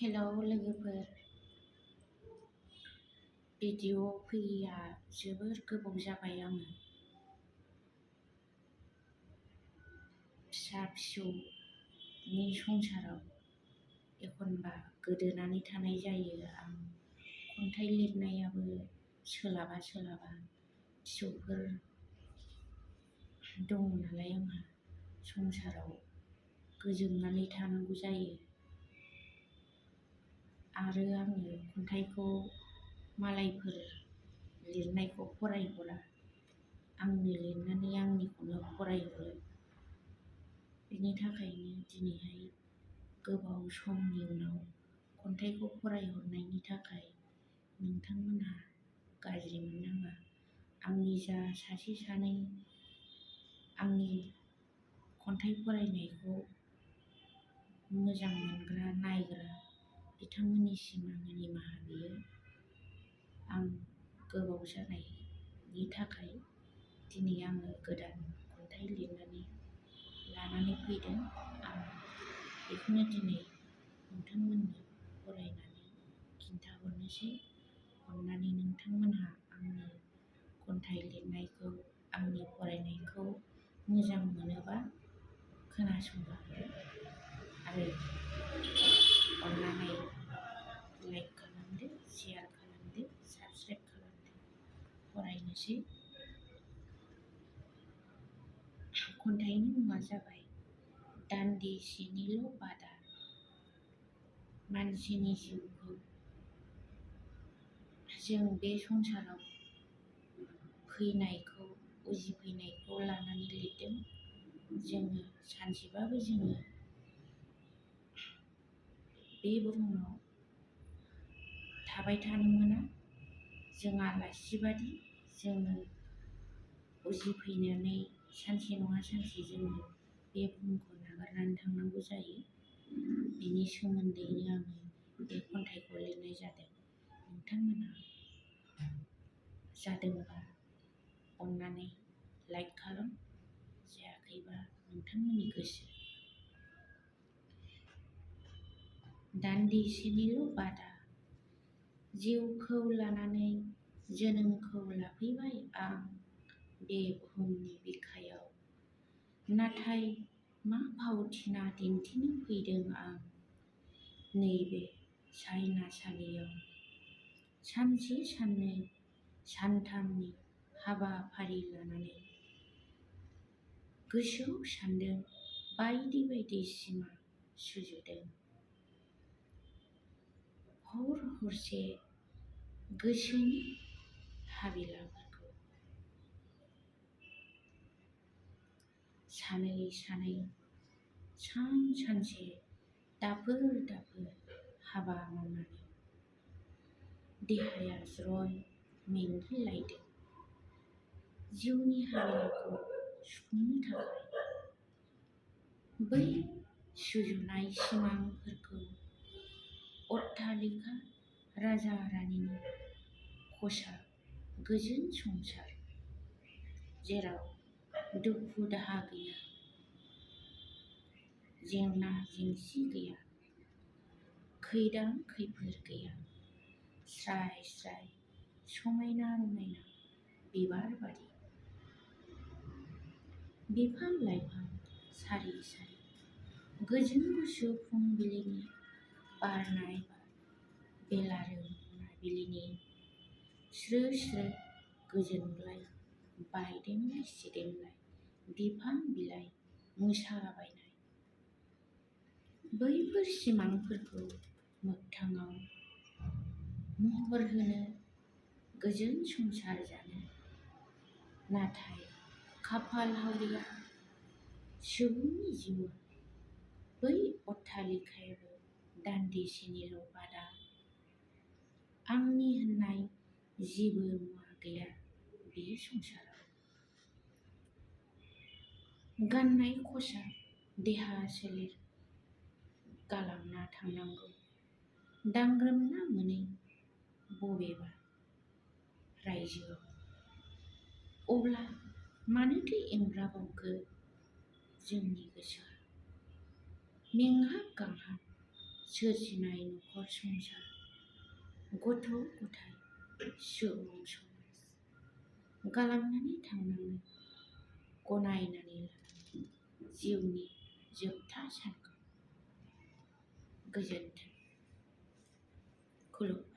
Hello लोगोफोर, video फैयैया जोबोर गोबाव जाबाय। आङो फिसा फिसौनि संसाराव एखनबा गोदोनानै थानाय जायो। आं खन्थाइ लिरनायाबो सोलाबा फिसौफोर दङ नालाय आंहा संसाराव गोजोमनानै थानांगौ जायो। आरो आङो खन्थाइखौ मालायफोर लिरनायखौ फरायहरा, आंनो लिरनानै आंनिखौनो फरायहरो। बिनि थाखायनो दिनैहाय गोबाव समनि उनाव खन्थाइखौ फरायहरनायनि थाखाय नोंथांमोनहा गाज्रि मोननाङा। आंनि जा सासे सानै आंनि खन्थाइ फरायनायखौ मोजां मोनग्रा नायग्रा बिथांमोननिसिम आङो निमाहा बियो। आं गोबाव जानायनि थाखाय दिनै आङो गोदान खन्थाइ लिरनानै लानानै फैदों। आं बेखौनो दिनै नोंथांमोननो फरायनानै खिन्थाहरनोसै। अननानै नोंथांमोनहा आंनि खन्थाइ लिरनायखौ, आंनि फरायनायखौ मोजां मोनोबा खोनासंलांदो आरो अननानै लाइक खालामदो, शेयार खालामदो, साबस्क्राइब खालामदो। फरायनोसै। खन्थाइनि मुङा जाबाय दान्दिसेनिल' बादा। मानसिनि जिउखौ जों बे संसाराव फैनायखौ, उजिफैनायखौ लानानै लिरदों। जोङो सानसेबाबो जोङो बे बुहुमाव थाबाय थानो मोना। जों आलासि बादि जोङो उजिफैनानै सानसे नङा सानसे जोङो बे बुहुमखौ नागारनानै थांनांगौ जायो। बिनि सोमोन्दैनो आङो बे खन्थाइखौ लिरनाय जादों। नोंथांमोनहा जादोंबा अननानै लाइक खालाम, जायाखैबा नोंथांमोननि गोसो। दान्दिसेनिल' बादा। जिउखौ लानानै जोनोमखौ लाफैबाय आं बे बुहुमनि बिखायाव। नाथाय मा फावथिना दिन्थिनो फैदों आं नैबे सायनासालियाव। सानसे साननै सानथामनि हाबाफारि लानानै गोसोआव सानदों, बायदि बायदि सिमां सुजुदों। हर हरसे गोसोनि हाबिलाफोरखौ सानै सानै सानसे दाफोर हाबा मावनानै देहाया ज्रय मेंग्लिलायदों। जिउनि हाबिलाखौ सुफुंनो थाखाय बै सुजुनाय सिमांफोरखौ अट्टालिका, राजा रानिनि खसाब गोजोन संसार, जेराव दुखु दाहा गैया, जेंना जेंसि गैया, खैदां खैफोद गैया, स्राय स्राय समायना रमायना बिबार बारि, बिफां लाइफां सारि सारि, गोजोन गुसु फुंबिलिनि बारनाय बार, बेलारो मोनाबिलिनि स्रो स्रो गोजोनग्लाय बायदेमलाय सिदेमलाय बिफां बिलाइ मोसाबायनाय। बैफोर सिमांफोरखौ मोगथाङाव महर होनो, गोजोन संसार जानो, नाथाय खाफाल हावरिया सुबुंनि जिउआ। बै अट्टालिकायाबो दान्दिसेनिल' बादा। आंनि होननाय जेबो मुवा गैया बे संसाराव। गाननाय खसाब, देहा सोलेर गालांना थांनांगौ दांग्रोमना मोनै बबेबा रायजोआव। अब्ला मानोथो एंग्राबावखो जोंनि गोसोआ? मेंहाब गांहाब सोरजिनाय न'खर संसार गथ' गथाय सुबुं समाज गालांनानै थांनानै गनायनानै लानानै जिउनि जोबथा सानखौ गोजोन्थों खुलुमबाय।